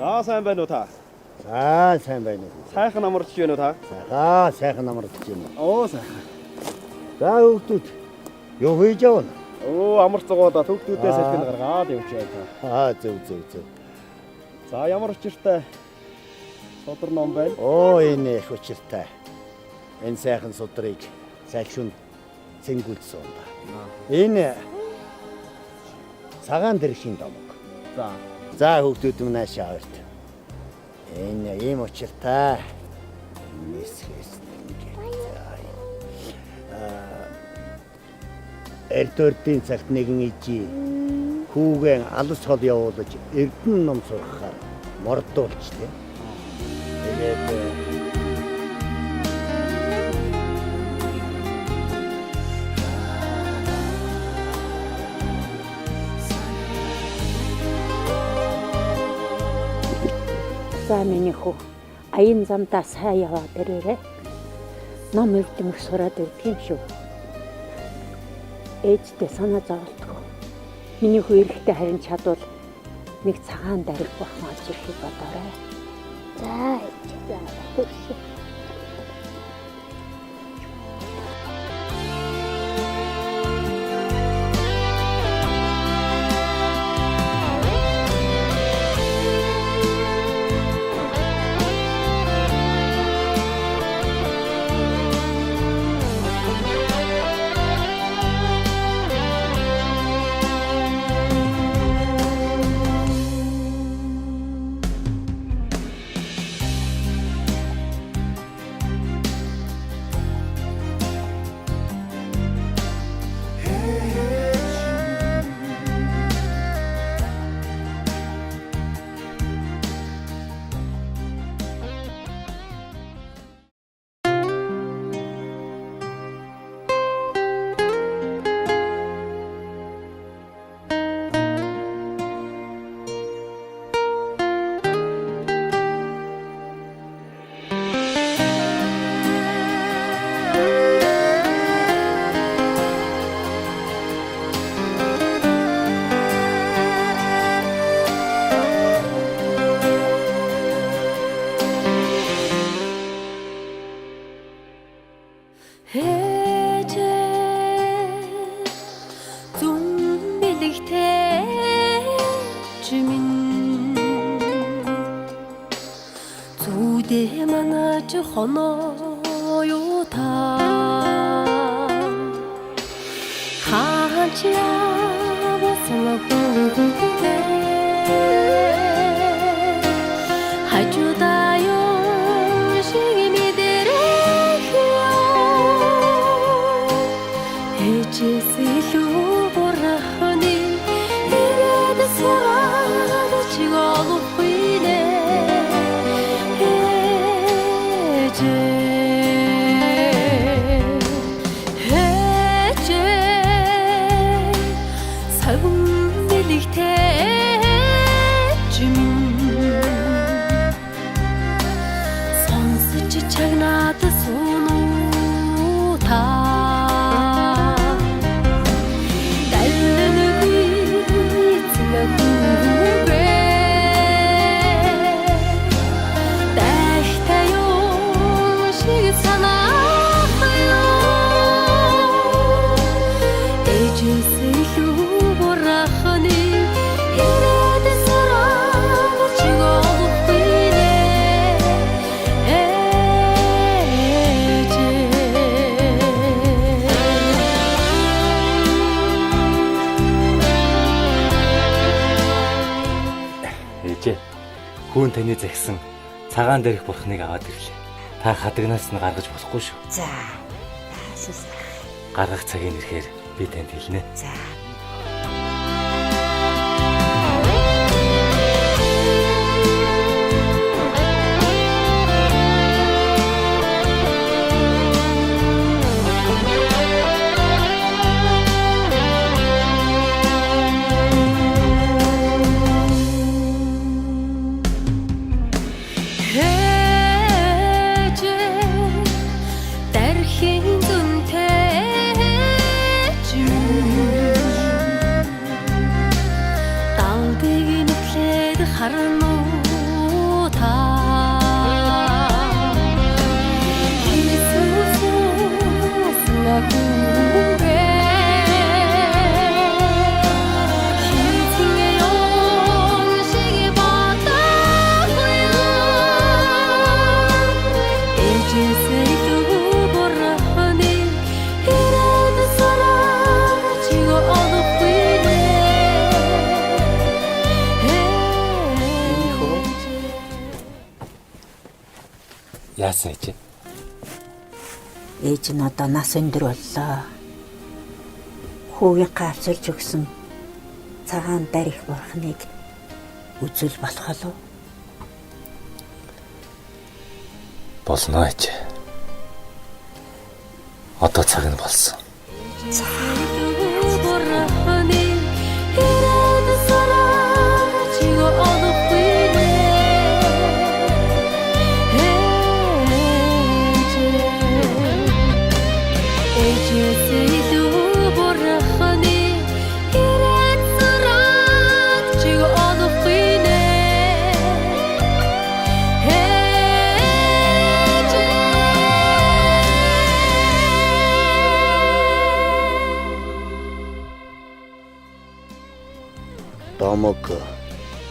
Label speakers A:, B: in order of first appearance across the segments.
A: За, сайн байна уу та?
B: За, сайн байна уу?
A: Сайхан амарч байна уу та?
B: Сайхан, сайхан амарч байна.
A: Оо, сайхан.
B: За, хүүхдүүд юу хийж явна?
A: Оо, амар зугуудаа хүүхдүүдээ салхинд гаргаад явж байна та.
B: Аа, зөв, зөв, зөв.
A: За, ямар учиртай судар ном байна?
B: Оо, энэ их учиртай. Энэ сайхан судрыг салшинд цэнгүүлсэн юм ба. Энэ цагаан дэрхийн домог.
A: За.
B: За, хүүхдүүд минь, наашаа аварт. Энэ ийм учиртай. Нисгэс ингээд. Аа, Эрдөрдийн цагт нэгэн ижи хүүгэн алс хол явуулж эрдэнэ ном сургахаар мордуулж тэ. Тэгээд
C: За, миний хүү, аян замдаа сайн яваад ирээрэй. Ном эрдэмх сураад ирдэг юм шүү. Ээжтэй санаа зоволтгүй. Миний хүү эрэхтэй харин чадвал нэг цагаан дариг бурхан олж ирэхийг бодоорой.
D: За, ээж.
C: За, хөршөө.
E: Ээжээ, зүүн бэлэгтэй минь, зүудээ манаж хоноо юу та, хаач явсан хүүхдээ хажуудаа юм шиг мэдэрэх юм. Ээжээс илүү бурхны ирээд сураад чи олохгүй нэ, ээжээ. Ээжээ, совин бэлэгтэй минь, сонсож чагнаад сунуу та, даллангүй эзэн хүүгээ, дайхтай юм шиг санаах юм. Ээжээс илүү бурхны ирээд сураад чи олохгүй нэ, ээжээ.
F: Ээжээ. Хүүн таны захисан цагаан дээрх бурхныг аваад ирлээ. Та хадагнаас нь гаргаж болохгүй шүү.
G: За. Таасаас.
F: Гаргах цагийн ирэхээр би танд хэлнэ.
G: За.
E: Ээжээ, дархийн дүнтэй минь. Ээжээс илүү бурханы ирээд сураад чиг олохгүй нэ.
F: Яасан ээжээ?
C: Ээж нь одоо нас өндөр боллоо. Хүүгийнхээ авчирч өгсөн цагаан дарих бурхныг үзэл болох уу?
F: Болно ээжээ. Одоо цаг нь болсон.
E: Илүү бурханы ирээд сураад чиг олохгүй нэ. Ээжээ. Ээжээс илүү бурханы ирээд сураад чиг олохгүй нэ. Ээжээ.
B: Домог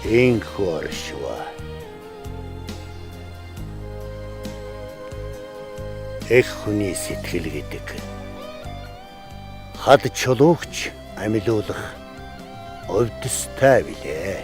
B: инхүү оршива. Эх хүний сэтгэл гэдэг хад чулуугч амилуулах өвдөстэй билээ.